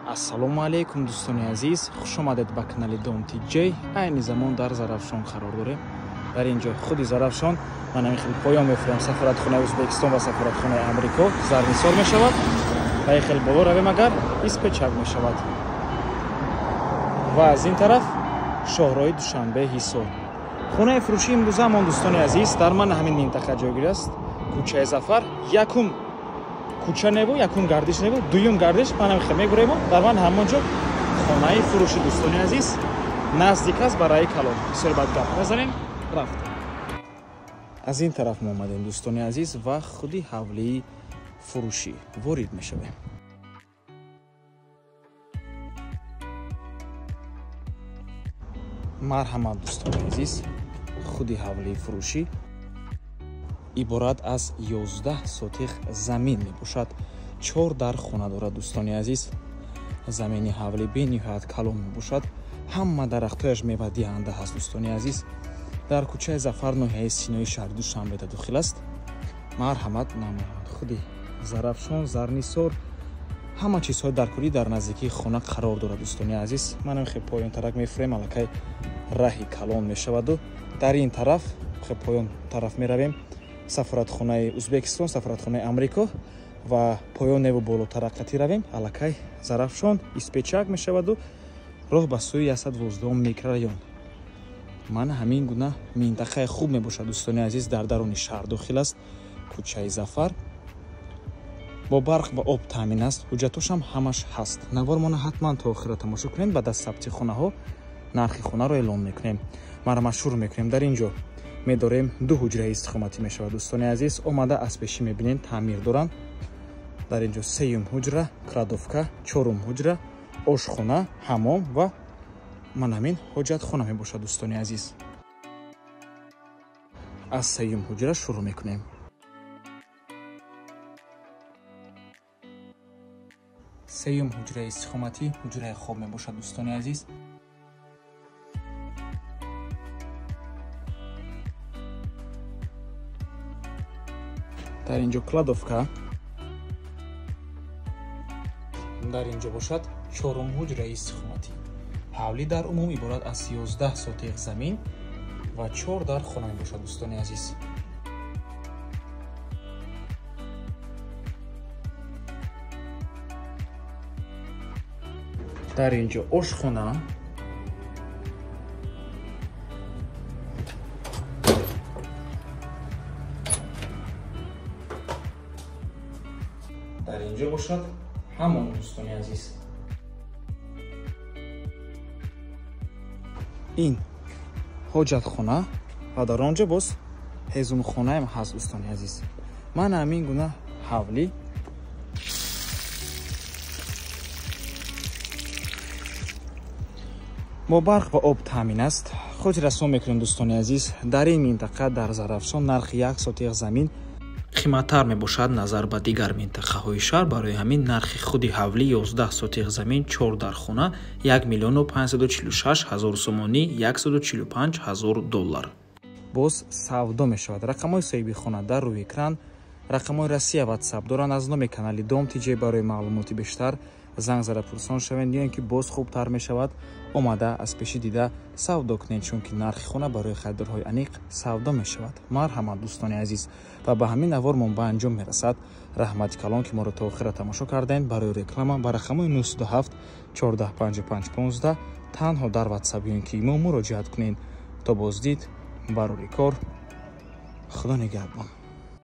Ассалому алайкум дӯстони азиз, хуш омадед ба канали Дом TJ. Айни замон дар Зарафшон қарор дорем. Дар ин ҷо худи Зарафшон ман ҳамин хел поён мефурам сафоратхонаи Ӯзбекистон ва сафоратхонаи Амрико Зарнисор мешавад ва ин хел боло равем агар Испечак мешавад. Ва аз ин тараф шоҳроҳи Душанбе Ҳисор. Хонаи фурӯшии имрӯзаамон дӯстони азиз дар ман ҳамин минтақа ҷойгир аст. Кӯчаи Зафар, якум кӯча неву, якум гардиш неву, дуюм гардиш манам хел мегурему дар ман ҳамон ҷо хонаи фурӯши дӯстони азиз наздик аст ба раи калон. Бисёр бад гап мезанем, рафт. Аз ин тараф мо омадем дӯстони азиз ва худи ҳавлии фурӯшӣ ворид мешавем. Марҳамат дӯстони азиз, худи ҳавлии фурӯшӣ иборат аз 11 сотих замин мебошад. 4 дар хона дорад дӯстони азиз. Замини ҳавлӣ бениҳоят калон мебошад. Ҳама дарахтҳояш мевадиҳанда ҳаст дӯстони азиз. Дар кӯчаи Зафар ноҳияи Синои шаҳри Душанбе дохил аст. Марҳамат намояд худи Зарафшон, Зарнисор, ҳама чизҳои даркорӣ дар наздикии хона қарор дорад дӯстони азиз. Манам хел поёнтарак мефурем, аллакай раҳи калон мешаваду дар ин тараф хел поён тараф меравем сафоратхонаи Ӯзбекистон, сафоратхонаи Амрико ва поёневу болотараққатӣ равем, аллакай Зарафшон, Испечак мешаваду роҳ ба сӯи 112 микрорайон. Ман ҳамин гуна минтақаи хуб мебошад дӯстони азиз, дар даруни шаҳр дохил аст. Кӯчаи Зафар бо барқ ва об таъмин аст, ҳуҷҷатошам ҳамаш ҳаст. Навормона ҳатман то охира тамошо кунед, баъд аз сабти хонаҳо нархи хонаро эълон мекунем. Марҳамат шурӯъ мекунем. Дар ин ҷо медорем ду ҳуҷраи истиқоматӣ мешавад дӯстони азиз. Омада аз пешӣ мебинем таъмир доранд. Дар ин ҷо сеюм ҳуҷра, кладовка, чорум ҳуҷра, ошхона, ҳамом ва ман ҳамин ҳоҷатхона мебошад дӯстони азиз. Аз сеюм ҳуҷра шурӯъ мекунем. Сеюм ҳуҷраи истиқоматӣ ҳуҷраи хоб мебошад дӯстони азиз. Дар ин ҷо кладовка, дар ин ҷо бошад чорум ҳуҷраи истиқоматӣ. Ҳавлӣ дар умум иборат аз 11 сотиқ замин ва 4 дар хона мебошад дӯстони азиз. Дар ин ҷо ошхона, дар ин ҷо бошад ҳамон дӯстони азиз. Ин ҳоҷатхона ва дар он ҷо боз ҳезумхонаам ҳаст дӯстони азиз. Ман ҳамин гуна ҳавлӣ бо барқ ва об таъмин аст. Хотиррасон мекунем дӯстони азиз, дар ин минтақа дар Зарафшон нархи 1 сотиқ замин қиматтар мебошад назар ба дигар минтақаҳои шаҳр. Барои ҳамин нархи худи ҳавлӣ 11 сотиқ замин 4 дар хона 1 546 000 сомонӣ, 145 000 доллар боз савдо мешавад. Рақамҳои соҳиби хона дар рӯи экран, рақамҳои Россия WhatsApp доранд. Аз номи канали Дом TJ барои маълумоти бештар занг зада пурсон шавед, ё ин ки боз хубтар мешавад омада аз пеши дида савдо кунед, чунки нархи хона барои харидорҳои аниқ савдо мешавад. Марҳамат дӯстони азиз, ва ба ҳамин навормон ба анҷом мерасад. Раҳмати калон ки моро то охира тамошо кардем. Барои реклама ба рақамҳои 907 14 55 15 танҳо дар WhatsApp ё ин ки имо муроҷиат кунед. То боздид, барори кор, Худо нигаҳбон.